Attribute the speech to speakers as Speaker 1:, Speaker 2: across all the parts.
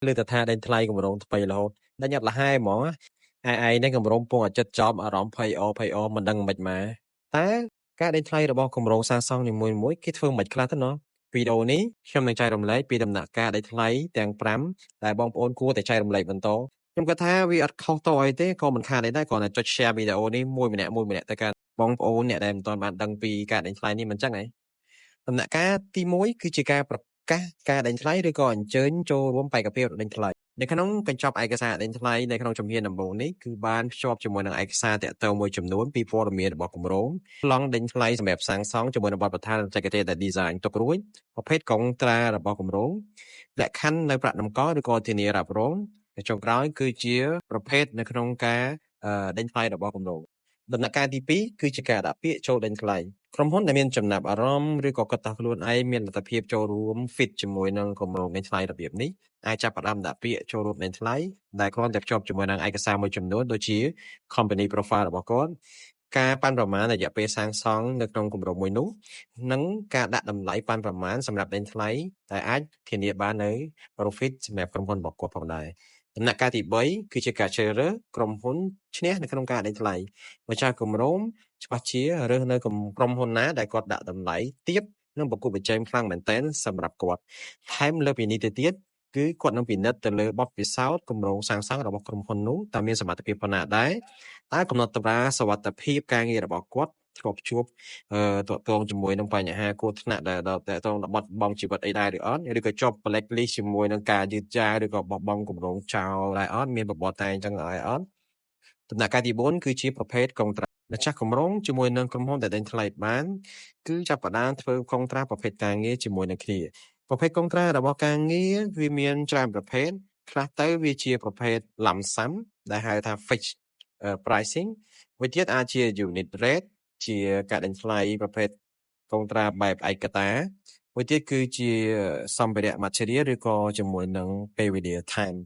Speaker 1: លើតែថាដេញថ្លៃគម្រោងថ្មីរហូតដេញអត់លហែហ្មងឯឯងនេះគម្រោងពងអាចិត្តចប់អារម្មណ៍ភ័យអភ័យអមិនដឹងមិនមកតើការដេញថ្លៃរបស់គម្រោងសាងសង់នីមួយៗគេធ្វើមិនខ្លះទៅណោះវីដេអូនេះខ្ញុំនឹងចែករំលែកពីដំណាក់កាលដេញថ្លៃទាំង5ដែលបងប្អូនគួរតែចែករំលែកបន្តខ្ញុំគិតថាវាអត់ខុសតអីទេក៏មិនខាតអីដែរគ្រាន់តែចុច share វីដេអូនេះមួយម្នាក់មួយម្នាក់ទៅកាន់បងប្អូនអ្នកដែលមិនទាន់បានដឹងពីការដេញថ្លៃនេះមិនចឹងហីដំណាក់កាលទី1គឺជាការប្រកាសការដេញថ្លៃឬក៏អញ្ជើញចូលរួមបេក្ខភាពដេញថ្លៃនៅក្នុងកញ្ចប់ឯកសារដេញថ្លៃនៅក្នុងជំហានដំបូងនេះគឺបានភ្ជាប់ជាមួយនឹងឯកសារតាក់ទងមួយចំនួនពីព័ត៌មានរបស់គម្រោងប្លង់ដេញថ្លៃសម្រាប់សាងសង់ជាមួយនឹងបទដ្ឋានបច្ចេកទេសដែល design ទុករួចប្រភេទកុងត្រារបស់គម្រោងលក្ខខណ្ឌនៅប្រាក់តម្កល់ឬក៏ធានារ៉ាប់រងនិងចុងក្រោយគឺជាប្រភេទនៅក្នុងការដេញថ្លៃរបស់គម្រោងដំណាក់កាលទី2គឺជាការដាក់ពាក្យចូលដេញថ្លៃក្រុមហ៊ុនដែលមានចំណាប់អារម្មណ៍ឬក៏គិតថាខ្លួនឯងមានលទ្ធភាពចូលរួម fit ជាមួយនឹងគម្រោងដេញថ្លៃរបៀបនេះអាចចាប់ផ្ដើមដាក់ពាក្យចូលរួមដេញថ្លៃដែលគ្រាន់តែភ្ជាប់ជាមួយនឹងឯកសារមួយចំនួនដូចជា company profile របស់គាត់ការប៉ាន់ប្រមាណរយៈពេលសាងសង់នៅក្នុងគម្រោងមួយនោះនិងការដាក់តម្លៃប៉ាន់ប្រមាណសម្រាប់ដេញថ្លៃដែលអាចធានាបាននៅ profit សម្រាប់ក្រុមហ៊ុនរបស់គាត់ផងដែរដំណាក់កាលទី3គឺជាការជ្រើសរើសក្រុមហ៊ុនឈ្នះនៅក្នុងការដេញថ្លៃម្ចាស់គម្រោងច្បាស់ជារើសនៅក្រុមហ៊ុនណាដែលគាត់ដាក់តម្លៃទាបនិងប្រកួតប្រជែងខ្លាំងមែនទែនសម្រាប់គាត់ថែមលើពីនេះទៅទៀតគឺគាត់នឹងពិនិត្យទៅលើបទពិសោធន៍គម្រោងសាងសង់របស់ក្រុមហ៊ុននោះតើមានសមត្ថភាពប៉ុណ្ណាដែរតើកំណត់ត្រាសវត្ថភាពការងាររបស់គាត់ធ្លាប់ជួបអឺទាក់ទងជាមួយនឹងបញ្ហាគ្រោះថ្នាក់ដែលទាក់ទងដល់បាត់បង់ជីវិតអីដែរឬអត់ឬក៏ជាប់ blacklist ជាមួយនឹងការយឺតយ៉ាវឬក៏បោះបង់គម្រោងចោលដែរអត់មានប្រវត្តិតែអញ្ចឹងដែរអត់ដំណាក់កាលទី4គឺជាប្រភេទកុងត្រាម្ចាស់គម្រោងជាមួយនឹងក្រុមហ៊ុនដែលដេញថ្លៃបានគឺចាប់ផ្ដើមធ្វើកុងត្រាប្រភេទការងារជាមួយនឹងគ្នាប្រភេទកុងត្រារបស់ការងារវាមានច្រើនប្រភេទខ្លះទៅវាជាប្រភេទ lump sum ដែលហៅថា fixed pricing មួយទៀតអាចជា unit rate ជាការដេញថ្លៃប្រភេទកុងត្រាបែបឯកតាមួយទៀតគឺជាសម្ភារៈ material ឬក៏ជាមួយនឹងពេលវេលា time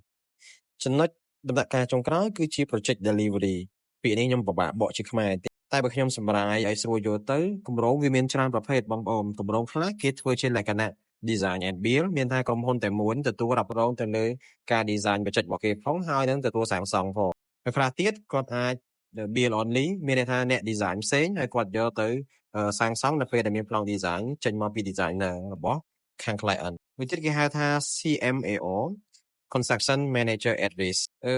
Speaker 1: ចំណុចដំណាក់កាលចុងក្រោយគឺជា project delivery ពាក្យនេះខ្ញុំពិបាកបកជាខ្មែរតិចតែបើខ្ញុំសម្រាយឲ្យស្រួលយល់ទៅគម្រោងវាមានច្រើនប្រភេទបងប្អូនគម្រោងខ្លះគេធ្វើជាលក្ខណៈ design and build មានថាក្រុមហ៊ុនតែមួយទទួលរ៉ាប់រងទៅលើការ design បច្ចេករបស់គេផងហើយនឹងទទួលសាងសង់ផងហើយខ្លះទៀតគាត់អាច build only មានន័យថាអ្នក design ផ្សេងហើយគាត់យកទៅសាងសង់នៅពេលដែលមានប្លង់ design ចេញមកពី designer របស់ខាង client មួយទៀតគេហៅថា CMAR Construction Manager at Risk អឺ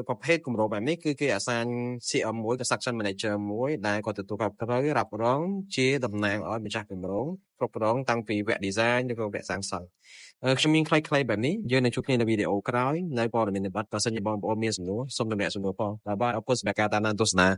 Speaker 1: ប្រភេទគម្រោងបែបនេះគឺគេអាសាញ CM មួយ Construction Manager មួយដែលគាត់ទទួលខុសត្រូវរ៉ាប់រងជាតំណាងឲ្យម្ចាស់គម្រោងគ្រប់គ្រងតាំងពីវគ្គ design ឬក៏វគ្គសាងសង់ខ្ញុំមានខ្លីៗបែបនេះយើងនឹងជួបគ្នានៅវីដេអូក្រោយនៅព័ត៌មានប័ណ្ណបើសិនជាបងប្អូនមានសំណួរសូមទម្លាក់សំណួរផងបាយបាយអរគុណសម្រាប់ការតាមដានទស្សនា។